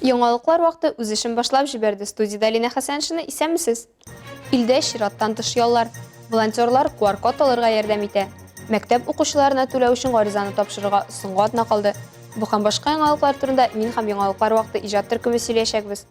Яңалыклар вакыты үз эшен башлап җибәрде. Студиядә Алинә Хәсәншина, исәнмесез. Илдә чираттан тыш яллар. Волонтерлар QR-код алырга ярдәм итә. Мәктәп укучыларына түләү өчен гаризаны тапшырырга соңгы атна калды. Бу һәм башка яңалыклар турында мин һәм Яңалыклар вакыты иҗат төркеме сөйләячәкбез.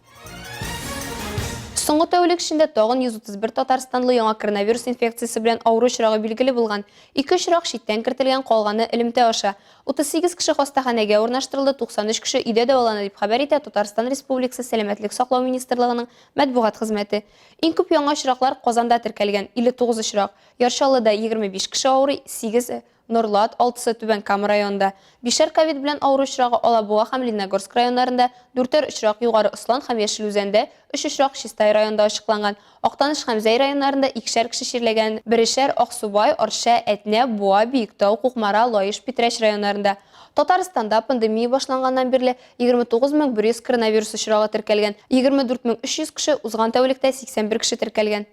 Соңгы тәүлек эчендә тагын 131 татарстанлы яңа коронавирус инфекциясе белән авыру очрагы билгеле булган. Ике очрак читтән кертелгән, калганы элемтә аша. 38 кеше хастаханәгә урнаштырылды, 93 кеше өйдә дәвалана, дип хәбәр итә Татарстан Республикасы Сәламәтлек саклау министрлыгының матбугат хезмәте. Иң күп яңа очраклар Казанда теркәлгән, 59 очрак. Яр Чаллыда 25 кеше авырый, 8 Норлат, алтысы Түбән Кама районында. Бишәр ковид белән авыру очрагы Алабуга һәм Лениногорск районнарында, дүртәр очрак Югары Ослан һәм Яшел Үзәндә, өч очрак Чистай районында ачыкланган. Актаныш һәм Зәй районнарында икешәр кеше чирләгән, берешәр Аксубай, Арча, Әтнә, Буа, Биектау, Кукмара, Лаеш, Питрәч районнарында. Татарстанда пандемия башланганнан бирле 29 100 коронавирус очрагы теркәлгән, 24 300 кеше, узган тәүлектә 81 кеше теркәлгән.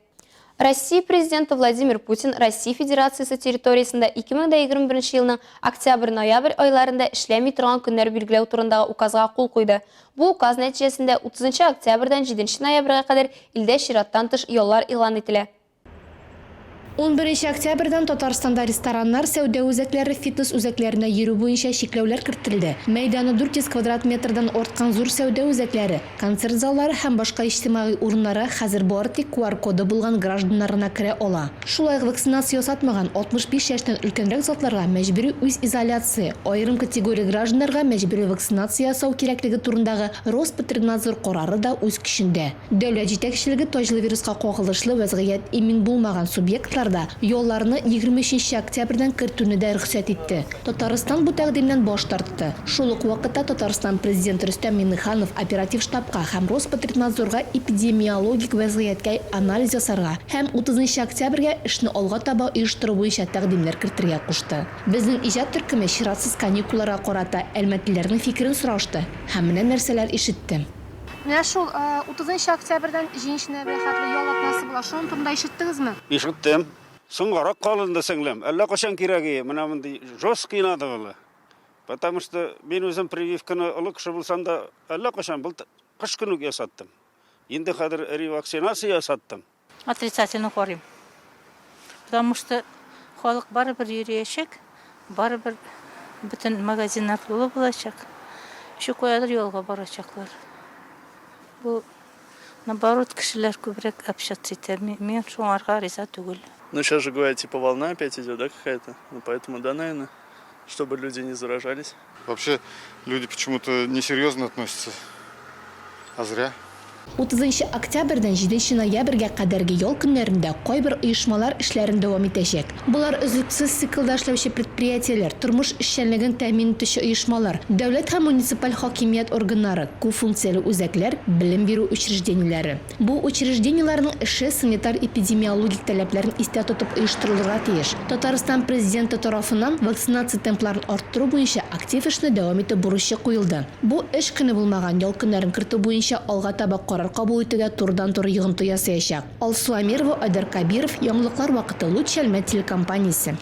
Россия Президенты Владимир Путин Россия Федерациясе территориясендә 2021 елның октябрь-ноябрь айларында эшләми торган көннәр билгеләү турындагы указга кул куйды. Бу указ нәтиҗәсендә 30 октябрьдән 7 ноябрьгә кадәр илдә чираттан тыш яллар игълан ителә. Унберенче октябрьдән Татарстанда рестораннар, сәүдә үзәкләре, фитнес үзәкләренә йөрү буенча чикләүләр кертелде. Мәйданы 400 квадрат метрдан арткан зур сәүдә үзәкләре, Концерт заллары һәм башка иҗтимагый урыннарга хәзер бары тик QR-коды булган гражданнар гына керә ала. Шулай ук вакцинация ясатмаган 65 яшьтән өлкәнрәк затларга мәҗбүри үзизоляция, аерым категория гражданнарга мәҗбүри вакцинация ясау кирәклеге турындагы Роспотребнадзор карары да үз көчендә. Дәүләт җитәкчелеге таҗлы вируска кагылышлы вәзгыять имин булмаган субъектларда ялларны 23 нче октябрьдән кертүне дә рөхсәт итте. Татарстан бу тәкъдимнән баш тартты. Шул ук вакытта Татарстан Президенты Рөстәм Миңнеханов оператив штабка һәм Роспотребнадзорга эпидемиологик вәзгыятькә анализ ясарга һәм утызынчы октябрьгә эшне алга таба оештыру буенча тәкъдимнәр кертергә кушты. Безнең иҗат төркеме чиратсыз каникулларга карата әлмәтлеләрнең фикерен сорашты һәм менә нәрсәләр ишетте. Менә шул утызынчы октябрьдән җиденче ноябрьгә хәтле ял атнасы була. Шуның турында ишеттегезме? Ишеттем. Соңгарак калынды, сеңлем. Әллә кайчан кирәк ие. Менә мондый жесткий надо было. Потому что мин үзем прививканы олы кеше булсам да, әллә кайчан был кыш көне үк ясаттым. Инде хәзер ревакцинация ясаттым. Отрицательно карыйм. Потому что халык барыбер йөриячәк, барыбер бөтен магазиннар тулы булачак. Еще каядыр ялга барачаклар. Бу Наоборот, кешеләр күбрәк общаться итә. Мин шуңарга риза түгел. Ну, сейчас же говорят, типа волна опять идет, да, какая-то? Ну, поэтому, да, наверное, чтобы люди не заражались. Вообще люди почему-то несерьезно относятся, а зря. Утызынчы октябрьдән җиденче ноябрьгә кадәрге ял көннәрендә кайбер оешмалар эшләрен дәвам итәчәк. Болар, өзлексез циклда эшләүче предприятиеләр, тормыш эшчәнлеген тәэмин итүче оешмалар, дәүләт һәм муниципаль хакимият органнары, күп функцияле үзәкләр, белем бирү учреждениеләре. Бу учреждениеләрнең эше санитар-эпидемиологик таләпләрен истә тотып оештырылырга тиеш. Татарстан Президенты тарафыннан вакцинация темпларын арттыру буенча актив эшне дәвам итү бурычы куелды. Бу эш көне булмаган ял көннәрен кертү буенча алга таба карар кабул итүгә турыдан-туры йогынты ясаячак. Алсу Әмирова, Айдар Кабиров, Яңалыклар вакыты, Луч Әлмәт телекомпаниясе.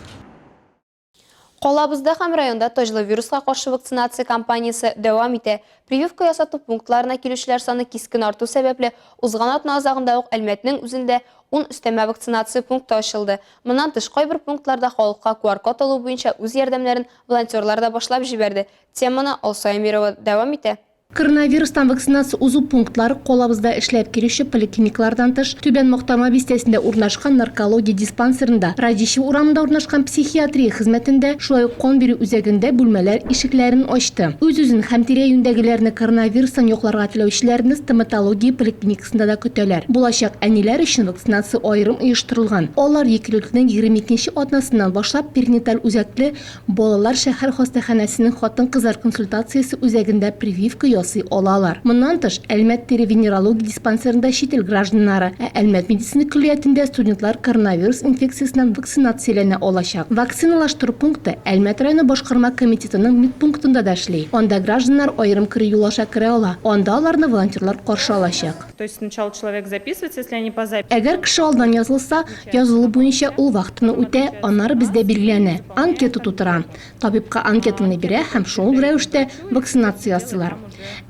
Калабызда һәм районда таҗлы вируска каршы вакцинация кампаниясе дәвам итә. Прививка ясату пунктларына килүчеләр саны кискен арту сәбәпле, узган атна азагында ук Әлмәтнең үзендә ун өстәмә вакцинация пункты ачылды. Моннан тыш, кайбер пунктларда халыкка QR-код алу буенча үз ярдәмнәрен волонтерлар да башлап җибәрде. Теманы Алсу Әмирова дәвам итә. Коронавирустан вакцинация узу пунктлары калабызда эшләп килүче поликлиникалардан тыш, Түбән Мактама бистәсендә урнашкан наркология диспансерында, Радищев урамында урнашкан психиатрия хезмәтендә, шулай ук кан бирү үзәгендә бүлмәләр ишекләрен ачты. Үз-үзен һәм тирә-юньдәгеләрне коронавирустан якларга теләүчеләрне стоматология поликлиникасында да көтәләр. Булачак әниләр өчен вакцинация аерым оештырылган. Алар йөклелекнең 22 нче атнасыннан башлап перинаталь үзәкле Балалар шәһәр хастаханәсенең хатын-кызлар консультациясе үзәгендә прививка ясый алалар. Моннан тыш, Әлмәт тире-венерология диспансерында чит ил гражданнары, ә Әлмәт медицина көллиятендә студентлар коронавирус инфекциясеннән вакцинацияләнә алачак. Вакциналаштыру пункты Әлмәт районы башкарма комитетының медпунктында да эшли. Анда гражданнар аерым керү юлы аша керә ала, анда аларны волонтерлар каршы алачак. То есть сначала человек записывается, если они по записи. Әгәр кеше алдан язылса, язылу буенча ул вахтаны үтә, аннары бездә билгеләнә, анкета тутыра. Табибка анкетаны бирә һәм шул рәвештә вакцинация ясыйлар.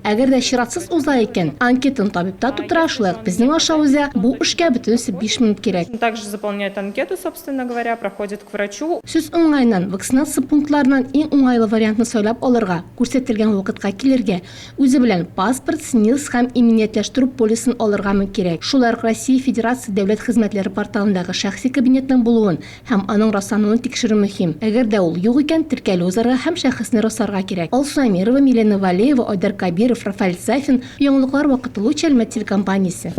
Әгәр дә чиратсыз уза икән, анкетаны табибта тутыра, шулай ук безнең аша уза, бу эшкә бөтенесе 5 минут кирәк. Также заполняет анкету, собственно говоря, проходит к врачу. Сүз уңаеннан, вакцинация пунктларыннан иң уңайлы вариантны сайлап алырга, күрсәтелгән вакытка килергә, үзе белән паспорт, СНИЛС һәм иминиятләштерү полисын алырга кирәк. Шулай ук Россия Федерация Дәүләт хезмәтләре порталындагы шәхси кабинетның булуын һәм аның раслануын тикшерү мөһим. Әгәр дә ул юк икән, теркәлү узарга һәм шәхесне расларга кирәк. Алсу Әмирова, Милена Валеева, Айдар Кабиров, Рафаэль Сафин, Яңалыклар вакыты Луч Әлмәт телекомпаниясе.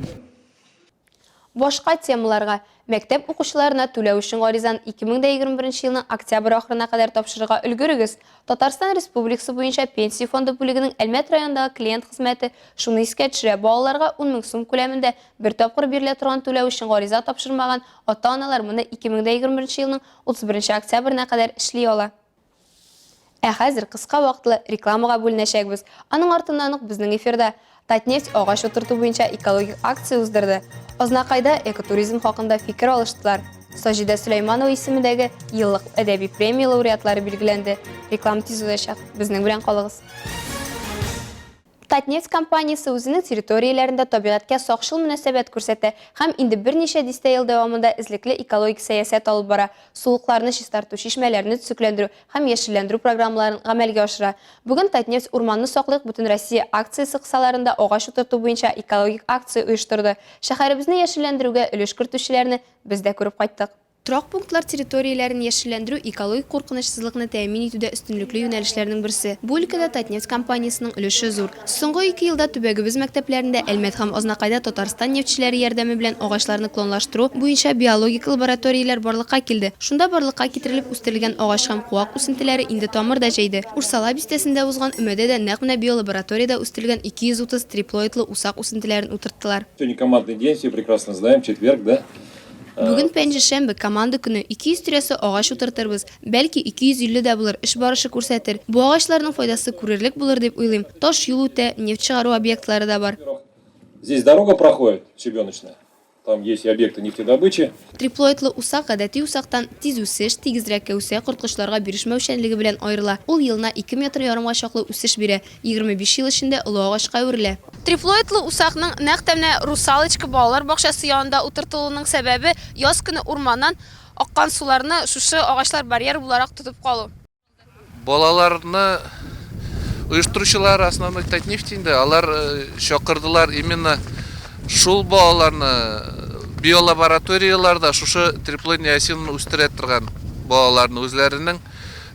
Башка темаларга, Мәктәп укучыларына түләү өчен гаризаны 2021 елның октябрь ахырына кадәр тапшырырга өлгерегез. Татарстан Республикасы буенча Пенсия фонды бүлегенең Әлмәт районындагы клиент хезмәте шуны искә төшерә, балаларга 10 мең сум күләмендә бер тапкыр бирелә торган түләү өчен гариза тапшырмаган ата-аналар моны 2021 елның 31 октябренә кадәр эшли ала. Ә хәзер кыска вакытлы рекламага бүленәчәкбез. Аның артыннан ук безнең эфирда Татнефть агач утырту буенча экологик акция уздырды. Азнакайда экотуризм хакында фикер алыштылар. Саҗидә Сөләйманова исемендәге еллык әдәби премия лауреатлары билгеләнде. Реклама тиз узачак. Безнең белән калыгыз. Татнефть компаниясе үзенең территорияләрендә табигатькә сакчыл мөнәсәбәт күрсәтә һәм инде берничә дистә ел дәвамында эзлекле экологик сәясәт алып бара, сулыкларны чистарту, чишмәләрне төзекләндерү һәм яшелләндерү программаларын гамәлгә ашыра. Бүген Татнефть Урманны саклыйк Бөтенроссия акциясе кысаларында агач утырту буенча экологик акция оештырды. Шәһәребезне яшелләндерүгә өлеш кертүчеләрне без дә күреп кайттык. Торак пунктлар территорияләрен яшелләндерү экологик куркынычсызлыкны тәэмин итүдә өстенлекле юнәлешләрнең берсе. Бу өлкәдә Татнефть компаниясенең өлеше зур. Соңгы ике елда төбәгебез мәктәпләрендә, Әлмәт һәм Азнакайда Татарстан нефтьчеләре ярдәме белән агачларны клонлаштыру буенча биологик лабораторияләр барлыкка килде. Шунда барлыкка китерелеп үстерелгән агач һәм куак үсентеләре инде тамыр да җәйде. Урсала бистәсендә узган өмәдә дә нәкъ менә биолабораториядә үстерелгән 230 триплоидлы усак үсентеләрен утырттылар. Сегодня командный день, все прекрасно знаем, четверг, да? Бүген пәнҗешәмбе, команда көне. 200 тирәсе агач утыртырбыз. Бәлки, 250 дә булыр, эш барышы күрсәтер. Бу агачларның файдасы күрерлек булыр дип уйлыйм. Таш юл үтә, нефть чыгару объектлары да бар. Здесь дорога проходит, щебеночная. Там есть и объекты нефтедобычи. Триплоидлы усак гадәти усактан тиз үсеш, тигезрәккә үсә, корткычларга бирешмәүчәнлеге белән аерыла. Ул елына ике метр ярымга чаклы үсеш бирә. 25 ел эчендә олы агачка әверелә. Триплоидлы усакның нәкъ тә менә Русалочка балалар бакчасы янында утыртылуының сәбәбе, яз көне урманнан аккан суларны шушы агачлар барьер буларак тотып калу. Балаларны оештыручылар основной Татнефть инде, алар чакырдылар именно шул балаларны биолабораторияләрдә шушы триплоидный осинаны үстерә торган балаларны үзләренең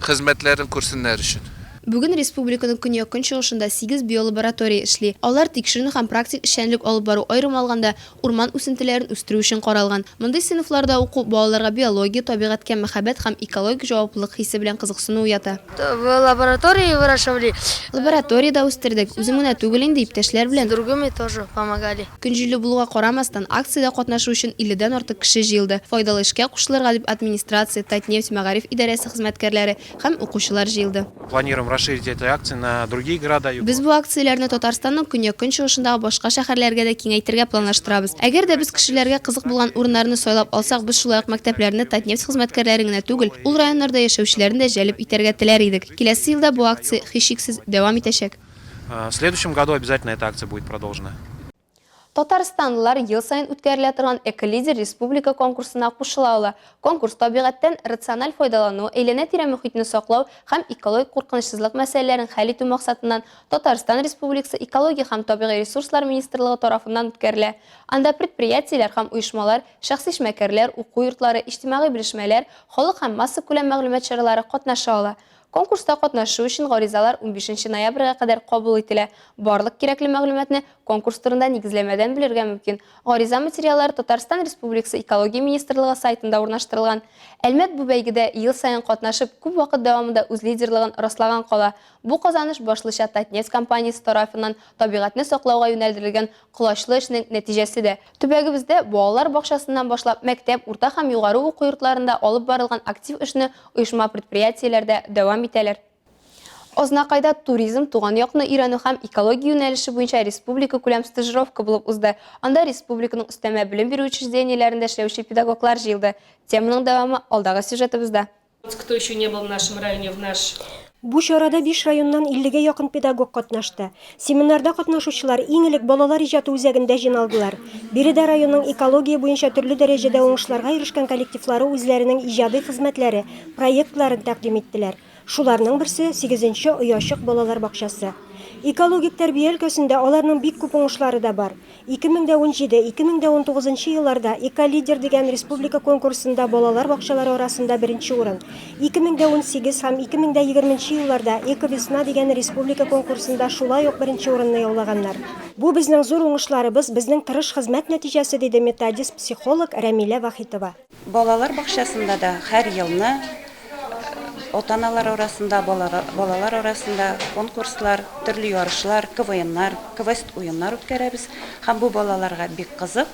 хезмәтләрен күрсеннәр өчен. Бүген республиканың көньяк-көнчыгышында сигез биолаборатория эшли. Алар тикшеренү һәм практик эшчәнлек алып бару, аерым алганда, урман үсентеләрен үстерү өчен каралган. Мондый сыйныфларда уку балаларга биология, табигатькә мәхәббәт һәм экологик җаваплылык хисе белән кызыксыну уята. В лаборатории выращивали. Лабораториядә үстердек. Үзем генә түгел инде, иптәшләр белән. С другими тоже помогали. Көн җилле булуга карамастан, акциядә катнашу өчен илледән артык кеше җыелды. Файдалы эшкә кушылырга дип администрация, Татнефть, мәгариф идарәсе хезмәткәрләре һәм укучылар җыелды. Планируем расширить эти акции на другие города. Без бу акцияләрне Татарстанның көньяк-көнчыгышындагы башка шәһәрләргә дә киңәйтергә планлаштырабыз. Әгәр дә без кешеләргә кызык булган урыннарны сайлап алсак, без шулай ук мәктәпләрне Татнефть хезмәткәрләрен генә түгел, ул районнарда яшәүчеләрне дә җәлеп итәргә теләр идек. Киләсе елда бу акция, һичшиксез, дәвам итәчәк. В следующем году обязательно эта акция будет продолжена. Татарстанлылар ел саен үткәрелә торган Эколидер республика конкурсына кушыла ала. Конкурс табигатьтән рациональ файдалану, әйләнә-тирә мохитне саклау һәм экологик куркынычсызлык мәсьәләләрен хәл итү максатыннан Татарстан Республикасы Экология һәм табигый ресурслар министрлыгы тарафыннан үткәрелә. Анда предприятиеләр һәм оешмалар, шәхси эшмәкәрләр, уку йортлары, иҗтимагый белешмәләр, халык һәм массакүләм мәгълүмат чаралары катнаша ала. Конкурста катнашу өчен гаризалар унбишенче ноябрьгә кадәр кабул ителә. Барлык кирәкле мәгълүматны конкурс турында нигезләмәдән белергә мөмкин. Гариза материаллары Татарстан Республикасы Экология министрлыгы сайтында урнаштырылган. Әлмәт бу бәйгедә ел саен катнашып, күп вакыт дәвамында үз лидерлыгын раслаган кала. Бу казаныш башлыча Татнефть компаниясе тарафыннан табигатьне саклауга юнәлдерелгән колачлы эшнең нәтиҗәсе дә. Төбәгебездә балалар бакчасыннан башлап мәктәп, урта һәм югары уку йортларында алып барылган актив эшне оешма-предприятиеләрдә дәвам итәләр. Азнакайда туризм, туган якны өйрәнү һәм экология юнәлеше буенча республикакүләм стажировка булып узды. Анда республиканың өстәмә белем бирү учреждениеләрендә эшләүче педагоглар җыелды. Теманың дәвамы алдагы сюжетыбызда. Кто еще не был в нашем районе, в наш. Бу чарада биш районнан иллегә якын педагог катнашты. Семинарда катнашучылар иң элек балалар иҗаты үзәгендә җыйналдылар. Биредә районның экология буенча төрле дәрәҗәдә уңышларга ирешкән коллективлары үзләренең иҗади хезмәтләре, проектларын тәкъдим иттеләр. Шуларның берсе, сигезенче Оячык балалар бакчасы. Экологик тәрбия өлкәсендә аларның бик күп уңышлары да бар. 2017, 2019 елларда Эколидер дигән республика конкурсында балалар бакчалары арасында беренче урын, 2018 һәм 2020 елларда Эковесна дигән республика конкурсында шулай ук беренче урынны яулаганнар. Бу безнең зур уңышларыбыз, безнең тырыш хезмәт нәтиҗәсе, диде методист-психолог Рәмилә Вахитова. Балалар бакчасында да һәр елны ата-аналар арасында, балалар арасында конкурслар, төрле ярышлар, КВНнар, квест-уеннар үткәрәбез. Һәм бу балаларга бик кызык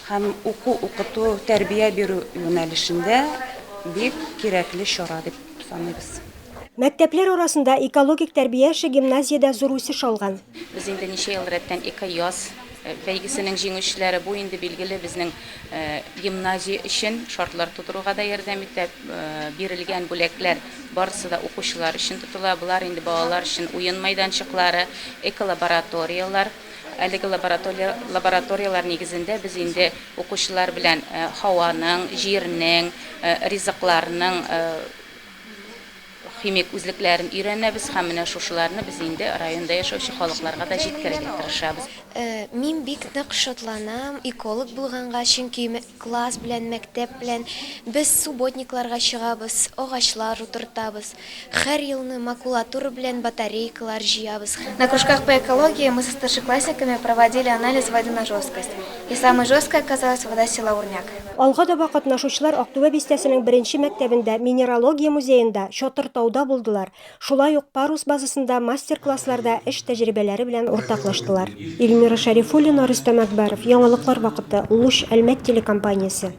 һәм уку-укыту, тәрбия бирү юнәлешендә бик кирәкле чара дип саныйбыз. Мәктәпләр арасында экологик тәрбия эше гимназиядә зур үсеш алган. Без инде ничә ел рәттән Экояз бәйгесенең җиңүчеләре. Бу инде, билгеле, безнең гимназия өчен шартлар тудыруга да ярдәм итә. Бирелгән бүләкләр барысы да укучылар өчен тотыла. Болар инде балалар өчен уен мәйданчыклары, эколабораторияләр. Әлеге лабораторияләр нигезендә без инде укучылар белән һаваның, җирнең, ризыкларның химик үзлекләрен өйрәнәбез һәм менә шушыларны без инде районда яшәүче халыкларга да җиткерергә тырышабыз. Мин бик нык шатланам эколог булганга, чөнки класс белән, мәктәп белән без субботникларга чыгабыз, агачлар утыртабыз, һәр елны макулатура белән батарейкалар җыябыз. На кружках по экологии мы со старшеклассниками проводили анализ воды на жесткость. И самой жесткой оказалась вода села Урняк. Алга таба катнашучылар Актүбә бистәсенең беренче мәктәбендә, Минералогия музеенда, Чатыр тауда булдылар, шулай ук Парус базасында мастер-классларда эш тәҗрибәләре белән уртаклаштылар. Эльмира Шәрифуллина, Рөстәм Әкбәров, Яңалыклар вакыты, Луч, Әлмәт телекомпаниясе.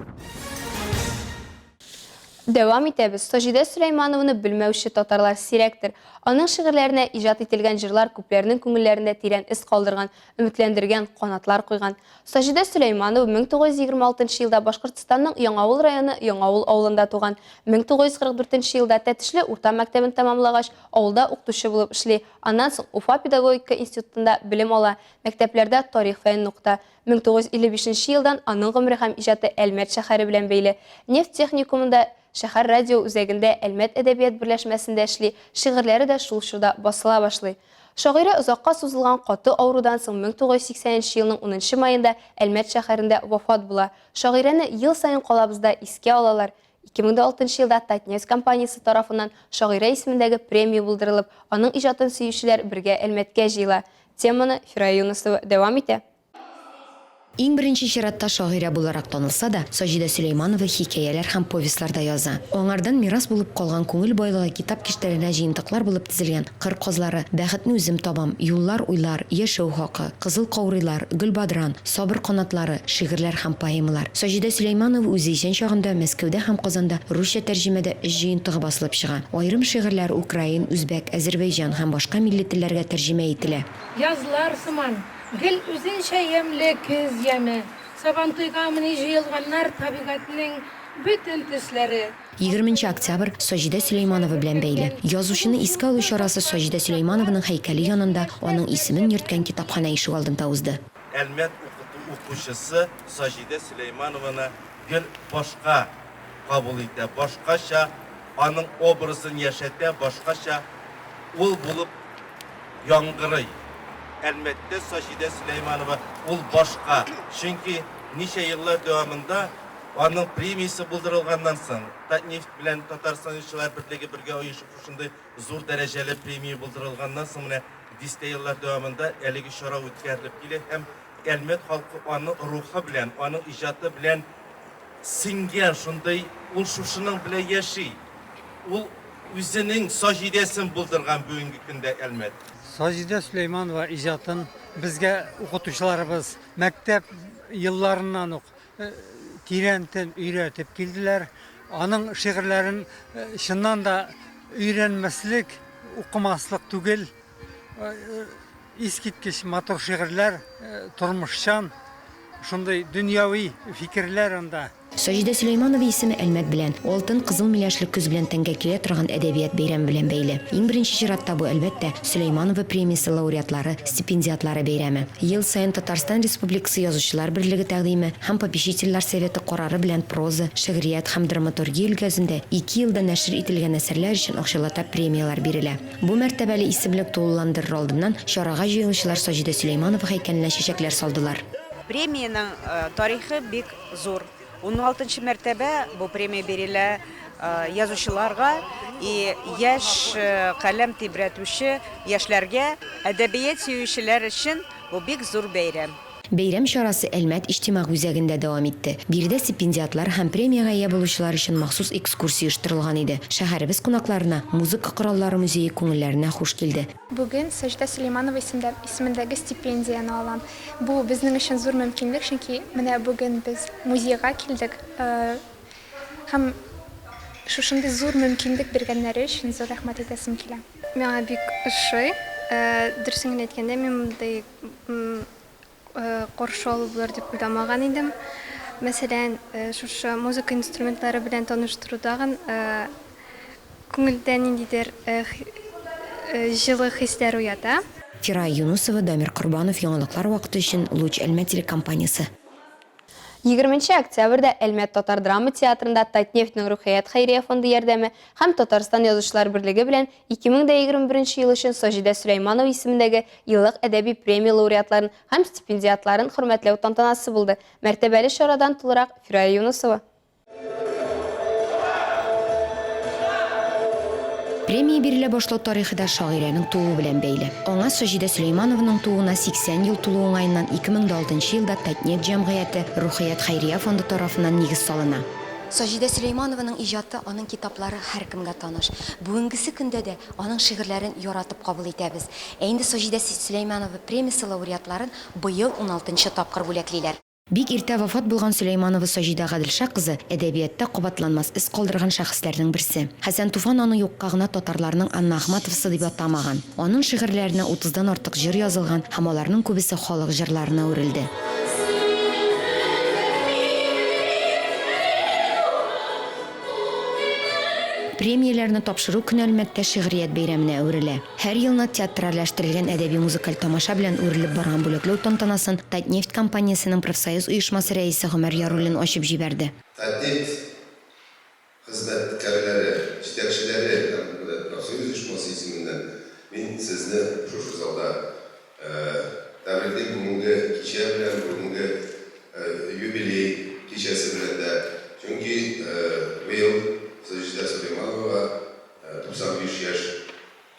Дәвам итәбез. Саҗидә Сөләйманованы белмәүче татарлар сирәктер. Аның шигырьләренә иҗат ителгән җырлар күпләрнең күңелләрендә тирән эз калдырган, өметләндергән, канатлар куйган. Саҗидә Сөләйманова 1926 елда Башкортстанның Яңавыл районы Яңавыл авылында туган. 1944 елда Тәтешле урта мәктәбен тәмамлагач, авылда укытучы булып эшли. Аннан соң Уфа педагогика институтында белем ала, мәктәпләрдә тарих фәнен укыта. 1955 нче елдан аның гомере һәм иҗаты Әлмәт шәһәре белән бәйле. Нефть техникумында, шәһәр радио үзәгендә, Әлмәт әдәбият берләшмәсендә эшли, шигырьләре дә шул чорда басыла башлый. Шагыйрә озакка сузылган каты авырудан соң 1980 нче елның унынчы маенда Әлмәт шәһәрендә вафат була. Шагыйрәне ел саен калабызда искә алалар. 2006 нчы елда Татнефть компаниясе тарафыннан шагыйрә исемендәге премия булдырылып, аның иҗатын сөючеләр бергә Әлмәткә җыела. Теманы Фирая Юнысова дәвам итә. Иң беренче чиратта шагыйрә буларак танылса да, Саҗидә Сөләйманова хикәяләр һәм повестьлар да яза. Аңардан мирас булып калган күңел байлыгы китап киштәләренә җыентыклар булып тезелгән Кыр казлары, Бәхетне үзем табам, Юллар, уйлар, Яшәү хакы, Кызыл каурыйлар, Гөлбадран, Сабыр канатлары, шигырьләр һәм поэмалар. Саҗидә Сөләйманова үзе исән чагында Мәскәүдә һәм Казанда русча тәрҗемәдә өч җыентыгы басылып чыга. Аерым шигырьләр украин, үзбәк, әзербәйҗан һәм башка милли телләргә тәрҗемә ителә. Язлар сыман, гел үзенчә ямьле көз яме. Сабантуйгамыни җыелганнар табигатьнең бөтен төсләре. Егерменче октябрь Саҗидә Сөләйманова белән бәйле. Язучыны искә алу чарасы Саҗидә Сөләйманованың һәйкәле янында аның исемен йөрткән китапханә ишегалдында узды. Әлмәт укытучысы Саҗидә Сөләйманованы гел башка кабул итә, башкача аның образын яшәтә, башкача ул булып яңгырый. Әлмәттә Саҗидә Сөләйманова ул башка, чөнки ничә еллар дәвамында аның премиясе булдырылганнан соң, Татнефть белән Татарстан Язучылар берлеге бергә оешып шушындый зур дәрәҗәле премия булдырылганнан соң менә дистә еллар дәвамында әлеге чара үткәрелеп килә һәм Әлмәт халкы аның рухы белән, аның иҗаты белән сеңгән, шундый, ул шушының белән яши. Ул үзенең Саҗидәсен булдырган бүгенге көндә Әлмәт. Саҗидә Сөләйманова иҗатын безгә укытучыларыбыз мәктәп елларыннан ук тирәнтен өйрәтеп килделәр. Аның шигырьләрен чыннан да өйрәнмәслек, укымаслык түгел. Искиткеч матур шигырьләр, тормышчан, шундый дөньяви фикерләр анда. Саҗидә Сөләйманова исеме Әлмәт белән, алтын, кызыл миләшле көз белән тәңгә килә торган әдәбият бәйрәме белән бәйле. Иң беренче чиратта бу, әлбәттә, Сөләйманова премиясе лауреатлары, стипендиатлары бәйрәме. Ел саен Татарстан Республикасы Язучылар берлеге тәкъдиме һәм Попечительләр советы карары белән проза, шигърият һәм драматургия өлкәсендә ике елда нәшер ителгән әсәрләр өчен акчалата премияләр бирелә. Бу мәртәбәле исемлек тулыландырыр алдыннан чарага җыелучылар Саҗидә Сөләйманова һәйкәленә чәчәкләр салдылар. Премиянең тарихы бик зур. Уналтынчы мәртәбә бу премия бирелә язучыларга и яшь каләм тибрәтүче яшьләргә, әдәбият сөючеләр өчен бу бик зур бәйрәм. Бәйрәм чарасы Әлмәт иҗтимагый үзәгендә дәвам итте. Биредә стипендиатлар һәм премиягә ия булучылар өчен махсус экскурсия оештырылган иде. Шәһәребез кунакларына музыка кораллары музее күңелләренә хуш килде. Бүген Саҗидә Сөләйманова исемендәге стипендияне алам. Бу безнең өчен зур мөмкинлек, чөнки менә бүген без музейга килдек һәм шушындый зур мөмкинлек биргәннәре өчен зур рәхмәт әйтәсем килә. Миңа бик ошый. Дөресен генә әйткәндә, мин мондый каршы алу булыр дип уйламаган идем. Мәсәлән, шушы музыка инструментлары белән таныштыру тагын Күңелдә ниндидер җылы хисләр уята. Фирая Юнусова, Дамир Корбанов, Яңалыклар вакыты өчен Луч Әлмәт телекомпаниясе. Егерменче октябрьдә Әлмәт татар драма театрында Татнефтьнең Рухият хәйрия фонды ярдәме һәм Татарстан Язучылар берлеге белән 2021 ел өчен Саҗидә Сөләйманова исемендәге еллык әдәби премия лауреатларын һәм стипендиатларын хөрмәтләү тантанасы булды. Мәртәбәле чарадан тулырак Фирая Юнусова. Премия бирелә башлау тарихы да шагыйрәнең тууы белән бәйле. Аңа Саҗидә Сөләйманованың тууына 80 ел тулу уңаеннан 2006 елда Татнефть җәмгыяте Рухият хәйрия фонды тарафыннан нигез салына. Саҗидә Сөләйманованың иҗаты, аның китаплары һәркемгә таныш. Бүгенгесе көндә дә аның шигырьләрен яратып кабул итәбез. Ә инде Саҗидә Сөләйманова премиясе лауреатларын быел уналтынчы тапкыр бүләклиләр. Бик иртә вафат булган Сөләйманова Саҗидә Гаделша кызы әдәбиятта кабатланмас эз калдырган шәхесләрнең берсе. Хәсән Туфан аны юкка гына татарларның Анна Ахматовасы дип атамаган. Аның шигырьләренә утыздан артык җыр язылган һәм аларның күбесе халык җырларына әверелде. Премияләрне тапшыру көне Әлмәттә шигърият бәйрәменә әверелә. Һәр елны театральләштерелгән әдәби-музыкаль тамаша белән үрелеп барган бүләкләү тантанасын Татнефть компаниясенең профсоюз оешмасы рәисе Гомәр Яруллин ачып җибәрде. Татнефть хезмәткәрләре, җитәкчеләре һәм профсоюз оешмасы исеменнән мин сезне шушы залда тәбриклим бүгенге кичә белән, бүгенге юбилей кичәсе белән дә, чөнки быел Саҗидә Сөләймановага 95 яшь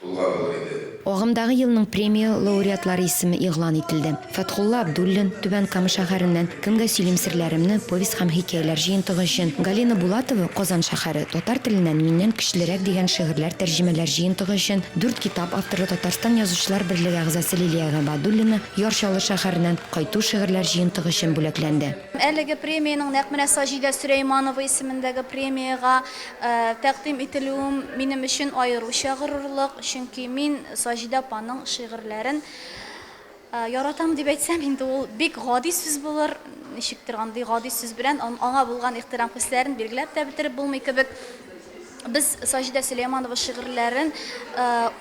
тулган булыр иде. Агымдагы елның премия лауреатлары исеме игълан ителде. Фәтхулла Абдуллин, Түбән Кама шәһәреннән, Кемгә сөйлим серләремне, повесть һәм хикәяләр җыентыгы өчен, Галина Булатова, Казан шәһәре, татар теленнән Миннән көчлерәк дигән шигырьләр тәрҗемәләр җыентыгы өчен, дүрт китап авторы Татарстан Язучылар берлеге әгъзасы Лилия Гыйбадуллина, Яр Чаллы шәһәреннән, Кайту шигырьләр җыентыгы өчен бүләкләнде. Әлеге премиянең нәкъ менә Саҗидә Сөләйманова исемендәге премиягә тәкъдим ителүем минем өчен аеруча горурлык, чөнки мин Саҗидә апаның шигырьләрен яратам дип әйтсәм, инде ул бик гади сүз булыр, ничектер андый гади сүз белән аңа булган ихтирам хисләрен билгеләп тә бетереп булмый кебек. Без Саҗидә Сөләйманова шигырьләрен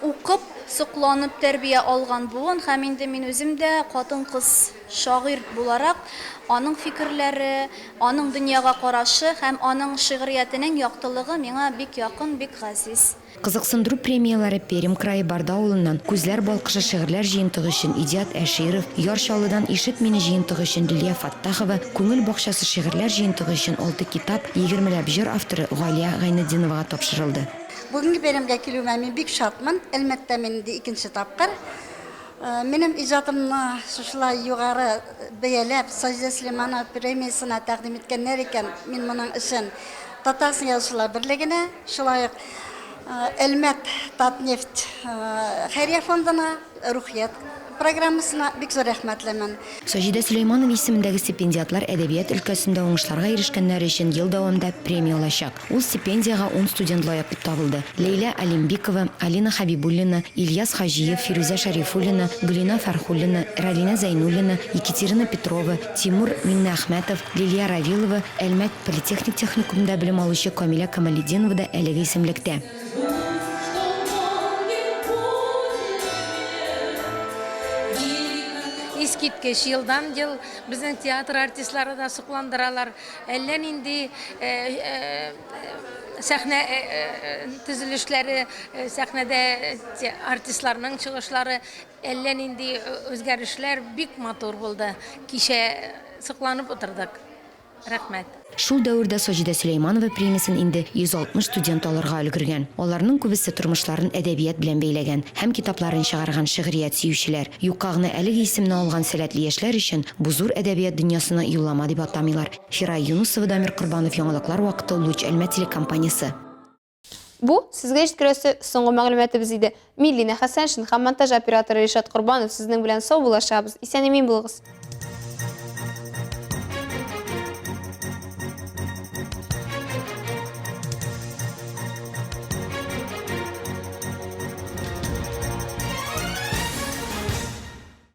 укып, сокланып тәрбия алган буын һәм инде мин үзем дә хатын-кыз шагыйрь буларак, аның фикерләре, аның дөньяга карашы һәм аның шигъриятенең яктылыгы миңа бик якын, бик газиз. Кызыксындыру премияләре Пермь крае Барда авылыннан Күзләр балкышы шигырьләр җыентыгы өчен Идиат Әширов, Яр Чаллыдан Ишет мине җыентыгы өчен Лилия Фәттахова, Күңел бакчасы шигырьләр җыентыгы өчен алты китап, егермеләп җыр авторы Галия Гайнетдиновага тапшырылды. Бүгенге бәйрәмгә килүемә мин бик шатмын. Әлмәттә мин инде икенче тапкыр. Минем иҗатымны шушылай югары бәяләп, Саҗидә Сөләйманова премиясенә тәкъдим иткәннәр икән, мин моның өчен Татарстан Язучылар берлегенә, шулай ук Әлмәт Татнефть хәйрия фондына, Рухият программасына бик зур рәхмәтлемен. Саҗидә Сөләйманова исемендәге стипендиатлар әдәбият өлкәсендә уңышларга ирешкәннәре өчен ел дәвамында премия алачак. Ул стипендиягә ун студент лаек дип табылды, Ләйлә Алимбикова, Алина Хәбибуллина, Ильяс Хаҗиев, Фирүзә Шәрифуллина, Гөлинә Фәрхуллина, Ралинә Зәйнуллина, Екатерина Петрова, Тимур Миңнеәхмәтов, Лилия Равилова, Әлмәт политехник техникумында белем алучы Камилә Камалетдинова да әлеге исемлектә. Искиткеч, елдан-ел безнең театр артистлары да сокландыралар. Әллә нинди сәхнә төзелешләре, сәхнәдә артистларның чыгышлары, әллә нинди үзгәрешләр бик матур булды. Кичә сокланып утырдык. Рәхмәт. Шул дәвердә Саҗидә Сөләйманова премиясен инде 160 студент алырга өлгергән. Аларның күбесе тормышларын әдәбият белән бәйләгән һәм китапларын чыгарган шигърият сөючеләр. Юкка гына әлеге исемне алган сәләтле яшьләр өчен бу зур әдәбият дөньясына юллама дип атамыйлар. Фирая Юнысова, Дамир Корбанов, Яңалыклар вакыты, Луч Әлмәт телекомпаниясе. Бу, сезгә җиткерәсе соңгы мәгълүматыбыз иде. Мин Лина Хәсәншин һәм монтаж операторы Ришат Корбанов сезнең белән саубуллашабыз. Исән-имин булыгыз!